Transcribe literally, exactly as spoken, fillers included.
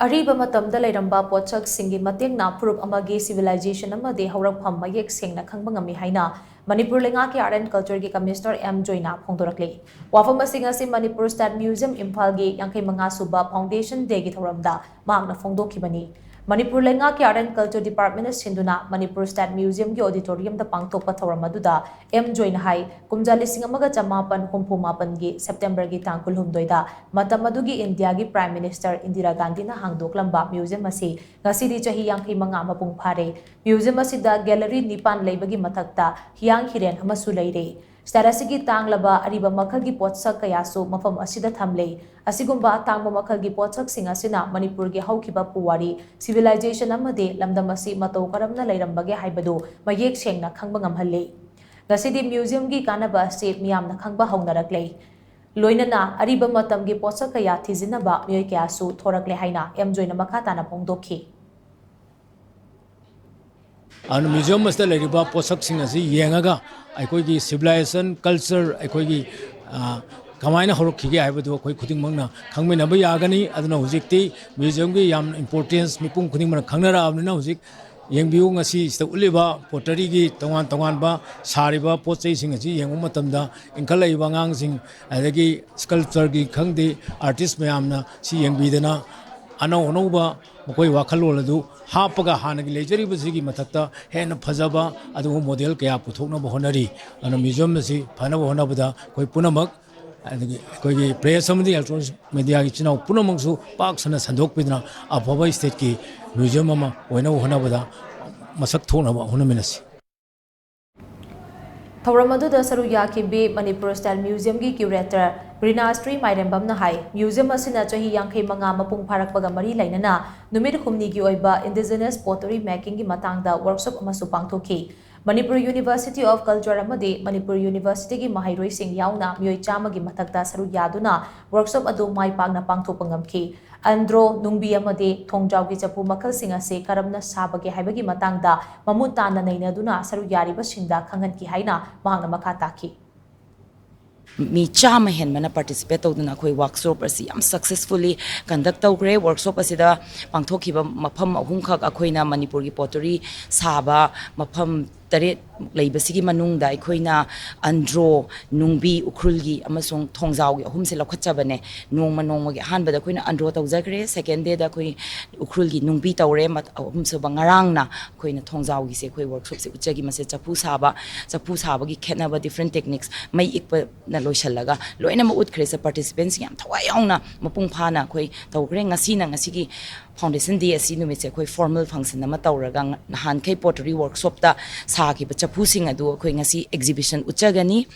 ꯑꯔꯤꯕ ꯃꯇꯝꯗ ꯂꯩꯔꯝꯕ ꯄꯣꯠꯁꯛꯁꯤꯡꯒꯤ ꯃꯇꯦꯡꯅ ꯐꯨꯔꯨꯞ ꯑꯃꯒꯤ civilization ꯑꯃꯗꯤ ꯍꯧꯔꯛꯐꯝ ꯃꯌꯦꯛ ꯁꯦꯡꯅ ꯈꯪꯕ ꯉꯝꯃꯤ ꯍꯥꯏꯅ ꯃꯅꯤꯄꯨꯔ ꯂꯩꯉꯥꯛꯀꯤ Art and Cultureꯒꯤ Commissioner ꯑꯦꯝ ꯖꯣꯏꯅ ꯐꯣꯡꯗꯣꯔꯛꯂꯤ꯫ ꯋꯥꯐꯝ ꯑꯁꯤ ꯉꯁꯤ ꯃꯅꯤꯄꯨꯔ State Museum ꯏꯝꯐꯥꯜꯒꯤ ꯌꯥꯡꯈꯩ ꯃꯉꯥ ꯁꯨꯕ Foundation Dayꯒꯤ ꯊꯧꯔꯝꯗ ꯃꯍꯥꯛꯅ ꯐꯣꯡꯗꯣꯛꯈꯤꯕꯅꯤ꯫ ꯃꯅꯤꯄꯨꯔ ꯂꯩꯉꯥꯛꯀꯤ Art and Culture Departmentꯅ ꯁꯤꯟꯗꯨꯅ ꯃꯅꯤꯄꯨꯔ State Museumꯒꯤ auditoriumꯗ ꯄꯥꯡꯊꯣꯛꯄ ꯊꯧꯔꯝ ꯑꯗꯨꯗ ꯑꯦꯝ ꯖꯣꯏꯅ ꯍꯥꯏ, ꯀꯨꯝꯖꯥ ꯂꯤꯁꯤꯡ ꯑꯃꯒ ꯆꯃꯥꯄꯟ ꯍꯨꯝꯐꯨ ꯃꯥꯄꯟꯒꯤ Septemberꯒꯤ ꯇꯥꯡ ꯀꯨꯟꯍꯨꯝꯗꯣꯏꯗ ꯃꯇꯝ ꯑꯗꯨꯒꯤ ꯏꯟꯗꯤꯌꯥꯒꯤ Prime Minister ꯏꯟꯗꯤꯔꯥ ꯒꯥꯟꯙꯤꯅ ꯍꯥꯡꯗꯣꯛꯂꯝꯕ museum ꯑꯁꯤ ꯉꯁꯤꯗꯤ ꯆꯍꯤ ꯌꯥꯡꯈꯩ ꯃꯉꯥ ꯃꯄꯨꯡ ꯐꯥꯔꯦ꯫ Museum ꯑꯁꯤꯗ gallery ꯅꯤꯄꯥꯟ ꯂꯩꯕꯒꯤ ꯃꯊꯛꯇ ꯍꯤꯌꯥꯡ ꯍꯤꯔꯦꯟ ꯑꯃꯁꯨ ꯂꯩꯔꯦ꯫ State ꯑꯁꯤꯒꯤ ꯇꯥꯡꯂꯕ ꯑꯔꯤꯕ ꯃꯈꯜꯒꯤ ꯄꯣꯠꯁꯛ ꯀꯌꯥꯁꯨ ꯃꯐꯝ ꯑꯁꯤꯗ ꯊꯝꯂꯦ꯫ ꯑꯁꯤꯒꯨꯝꯕ ꯑꯇꯥꯡꯕ ꯃꯈꯜꯒꯤ ꯄꯣꯠꯁꯛꯁꯤꯡ ꯑꯁꯤꯅ ꯃꯅꯤꯄꯨꯔꯒꯤ ꯍꯧꯈꯤꯕ ꯄꯨꯋꯥꯔꯤ, civilization ꯑꯃꯗꯤ ꯂꯝꯗꯝ ꯑꯁꯤ ꯃꯇꯧ ꯀꯔꯝꯅ ꯂꯩꯔꯝꯕꯒꯦ ꯍꯥꯏꯕꯗꯨ ꯃꯌꯦꯛ ꯁꯦꯡꯅ ꯈꯪꯕ ꯉꯝꯍꯜꯂꯤ꯫ ꯉꯁꯤꯗꯤ museumꯒꯤ ꯀꯥꯟꯅꯕ ꯑꯁꯤ ꯃꯤꯌꯥꯝꯅ ꯈꯪꯕ ꯍꯧꯅꯔꯛꯂꯦ꯫ ꯂꯣꯏꯅꯅ ꯑꯔꯤꯕ ꯃꯇꯝꯒꯤ ꯄꯣꯠꯁꯛ ꯀꯌꯥ ꯊꯤꯖꯤꯟꯅꯕ ꯃꯤꯑꯣꯏ ꯀꯌꯥꯁꯨ ꯊꯣꯔꯛꯂꯦ ꯍꯥꯏꯅ ꯑꯦꯝ ꯖꯣꯏꯅ ꯃꯈꯥ ꯇꯥꯅ ꯐꯣꯡꯗꯣꯛꯈꯤ꯫ ꯑꯗꯨꯅ museum ꯑꯁꯤꯗ ꯂꯩꯔꯤꯕ ꯄꯣꯠꯁꯛꯁꯤꯡ ꯑꯁꯤ ꯌꯦꯡꯉꯒ ꯑꯩꯈꯣꯏꯒꯤ civilization, culture, ꯑꯩꯈꯣꯏꯒꯤ, ꯑ, ꯀꯃꯥꯏꯅ ꯍꯧꯔꯛꯈꯤꯒꯦ ꯍꯥꯏꯕꯗꯨ ꯑꯩꯈꯣꯏ ꯈꯨꯗꯤꯡꯃꯛꯅ ꯈꯪꯃꯤꯟꯅꯕ ꯌꯥꯒꯅꯤ꯫ ꯑꯗꯨꯅ ꯍꯧꯖꯤꯛꯇꯤ museumꯒꯤ ꯌꯥꯝꯅ importance ꯃꯤꯄꯨꯝ ꯈꯨꯗꯤꯡꯃꯛꯅ ꯈꯪꯅꯔꯛꯑꯕꯅꯤꯅ ꯍꯧꯖꯤꯛ ꯌꯦꯡꯕꯤꯌꯨ, ꯉꯁꯤ ꯁꯤꯗ ꯎꯠꯂꯤꯕ potteryꯒꯤ ꯇꯣꯉꯥꯟ ꯇꯣꯉꯥꯟꯕ ꯁꯥꯔꯤꯕ ꯄꯣꯠ ꯆꯩꯁꯤꯡ ꯑꯁꯤ ꯌꯦꯡꯕ ꯃꯇꯝꯗ ꯏꯟꯈꯠꯂꯛꯏꯕ ꯑꯉꯥꯡꯁꯤꯡ, ꯑꯗꯒꯤ sculptureꯒꯤ ꯈꯪꯗꯦ, artist ꯃꯌꯥꯝꯅ ꯁꯤ ꯌꯦꯡꯕꯤꯗꯅ ꯑꯅꯧ ꯑꯅꯧꯕ ꯃꯈꯣꯏ ꯋꯥꯈꯜꯂꯣꯟ ꯑꯗꯨ ꯍꯥꯞꯄꯒ ꯍꯥꯟꯅꯒꯤ ꯂꯩꯖꯔꯤꯕꯁꯤꯒꯤ ꯃꯊꯛꯇ ꯍꯦꯟꯅ ꯐꯖꯕ ꯑꯗꯨꯒꯨꯝꯕ model ꯀꯌꯥ ꯄꯨꯊꯣꯛꯅꯕ ꯍꯣꯠꯅꯔꯤ꯫ ꯑꯗꯨꯅ museum ꯑꯁꯤ ꯐꯅꯕ ꯍꯣꯠꯅꯕꯗ ꯑꯩꯈꯣꯏ ꯄꯨꯝꯅꯃꯛ, ꯑꯗꯒꯤ ꯑꯩꯈꯣꯏꯒꯤ press ꯑꯃꯗꯤ electronic mediaꯒꯤ ꯏꯆꯤꯟ ꯏꯅꯥꯎ ꯄꯨꯝꯅꯃꯛꯁꯨ ꯄꯥꯛ ꯁꯟꯅ ꯁꯟꯗꯣꯛꯄꯤꯗꯨꯅ ꯑꯐꯕ stateꯀꯤ museum ꯑꯃ ꯑꯣꯏꯅꯕ ꯍꯣꯠꯅꯕꯗ ꯃꯁꯛ ꯊꯣꯛꯅꯕ ꯍꯣꯠꯅꯃꯤꯟꯅꯁꯤ꯫ ꯊꯧꯔꯝ ꯑꯗꯨꯗ ꯁꯔꯨꯛ ꯌꯥꯈꯤꯕꯤ ꯃꯅꯤꯄꯨꯔ State Museumꯒꯤ curator ꯔꯤꯅꯥꯁ꯭ꯔꯤ ꯃꯥꯏꯔꯦꯝꯕꯝꯅ ꯍꯥꯏ, museum ꯑꯁꯤꯅ ꯆꯍꯤ ꯌꯥꯡꯈꯩ ꯃꯉꯥ ꯃꯄꯨꯡ ꯐꯥꯔꯛꯄꯒ ꯃꯔꯤ ꯂꯩꯅꯅ ꯅꯨꯃꯤꯠ ꯍꯨꯝꯅꯤꯒꯤ ꯑꯣꯏꯕ indigenous pottery makingꯒꯤ ꯃꯇꯥꯡꯗ workshop ꯑꯃꯁꯨ ꯄꯥꯡꯊꯣꯛꯈꯤ꯫ ꯃꯅꯤꯄꯨꯔ University of Culture ꯑꯃꯗꯤ ꯃꯅꯤꯄꯨꯔ Universityꯒꯤ ꯃꯍꯩꯔꯣꯏꯁꯤꯡ ꯌꯥꯎꯅ ꯃꯤꯑꯣꯏ ꯆꯥꯝꯃꯒꯤ ꯃꯊꯛꯇ ꯁꯔꯨꯛ ꯌꯥꯗꯨꯅ workshop ꯑꯗꯨ ꯃꯥꯏ ꯄꯥꯛꯅ ꯄꯥꯡꯊꯣꯛꯄ ꯉꯝꯈꯤ꯫ ꯑꯟꯗ꯭ꯔꯣ, ꯅꯨꯡꯕꯤ ꯑꯃꯗꯤ ꯊꯣꯡꯖꯥꯎꯒꯤ ꯆꯐꯨ ꯃꯈꯜꯁꯤꯡ ꯑꯁꯤ ꯀꯔꯝꯅ ꯁꯥꯕꯒꯦ ꯍꯥꯏꯕꯒꯤ ꯃꯇꯥꯡꯗ ꯃꯃꯨꯠ ꯇꯥꯅ ꯅꯩꯅꯗꯨꯅ ꯁꯔꯨꯛ ꯌꯥꯔꯤꯕꯁꯤꯡꯗ ꯈꯪꯍꯟꯈꯤ ꯍꯥꯏꯅ ꯃꯍꯥꯛꯅ ꯃꯈꯥ ꯇꯥꯈꯤ꯫ ꯃꯤ ꯆꯥꯝꯃ ꯍꯦꯟꯕꯅ participate ꯇꯧꯗꯨꯅ ꯑꯩꯈꯣꯏ workshop ꯑꯁꯤ ꯌꯥꯝ successfully conduct ꯇꯧꯈ꯭ꯔꯦ꯫ Workshop ꯑꯁꯤꯗ ꯄꯥꯡꯊꯣꯛꯈꯤꯕ ꯃꯐꯝ ꯑꯍꯨꯝꯈꯛ ꯑꯩꯈꯣꯏꯅ ꯃꯅꯤꯄꯨꯔꯒꯤ pottery ꯁꯥꯕ ꯃꯐꯝ ꯇꯔꯦꯠ ꯂꯩꯕꯁꯤꯒꯤ ꯃꯅꯨꯡꯗ ꯑꯩꯈꯣꯏꯅ ꯑꯟꯗ꯭ꯔꯣ, ꯅꯨꯡꯕꯤ, ꯎꯈ꯭ꯔꯨꯜꯒꯤ ꯑꯃꯁꯨꯡ ꯊꯣꯡꯖꯥꯎꯒꯤ ꯑꯍꯨꯝꯁꯦ ꯂꯧꯈꯠꯆꯕꯅꯦ꯫ ꯅꯣꯡꯃ ꯅꯣꯡꯃꯒꯤ ꯑꯍꯥꯟꯕꯗ ꯑꯩꯈꯣꯏꯅ ꯑꯟꯗ꯭ꯔꯣ ꯇꯧꯖꯈ꯭ꯔꯦ, second dayꯗ ꯑꯩꯈꯣꯏ ꯎꯈ꯭ꯔꯨꯜꯒꯤ ꯅꯨꯡꯕꯤ ꯇꯧꯔꯦ, ꯃꯠ-, ꯑꯍꯨꯝꯁꯨꯕ ꯉꯔꯥꯡꯅ ꯑꯩꯈꯣꯏꯅ ꯊꯣꯡꯖꯥꯎꯒꯤꯁꯦ ꯑꯩꯈꯣꯏ workshopꯁꯦ ꯎꯠꯆꯈꯤ꯫ ꯃꯁꯦ ꯆꯐꯨ ꯁꯥꯕ, ꯆꯐꯨ ꯁꯥꯕꯒꯤ ꯈꯦꯠꯅꯕ, different techniques, ꯃꯩ ꯏꯛꯄꯅ ꯂꯣꯏꯁꯤꯜꯂꯒ ꯂꯣꯏꯅꯃꯛ ꯎꯠꯈ꯭ꯔꯦ꯫ ꯁꯦ participantꯁꯤꯡ ꯌꯥꯝ ꯊꯋꯥꯏ ꯌꯥꯎꯅ ꯃꯄꯨꯡ ꯐꯥꯅ ꯑꯩꯈꯣꯏ ꯇꯧꯈ꯭ꯔꯦ꯫ ꯉꯁꯤꯅ, ꯉꯁꯤꯒꯤ Foundation Day ꯑꯁꯤ ꯅꯨꯃꯤꯠꯁꯦ ꯑꯩꯈꯣꯏ formal function ꯑꯃ ꯇꯧꯔꯒ, ꯉ-, ꯅꯍꯥꯟꯈꯩ pottery workshopꯇ ꯁꯥꯈꯤꯕ ꯆꯐꯨꯁꯤꯡ ꯑꯗꯨ ꯑꯩꯈꯣꯏ ꯉꯁꯤ exhibition ꯎꯠꯆꯒꯅꯤ꯫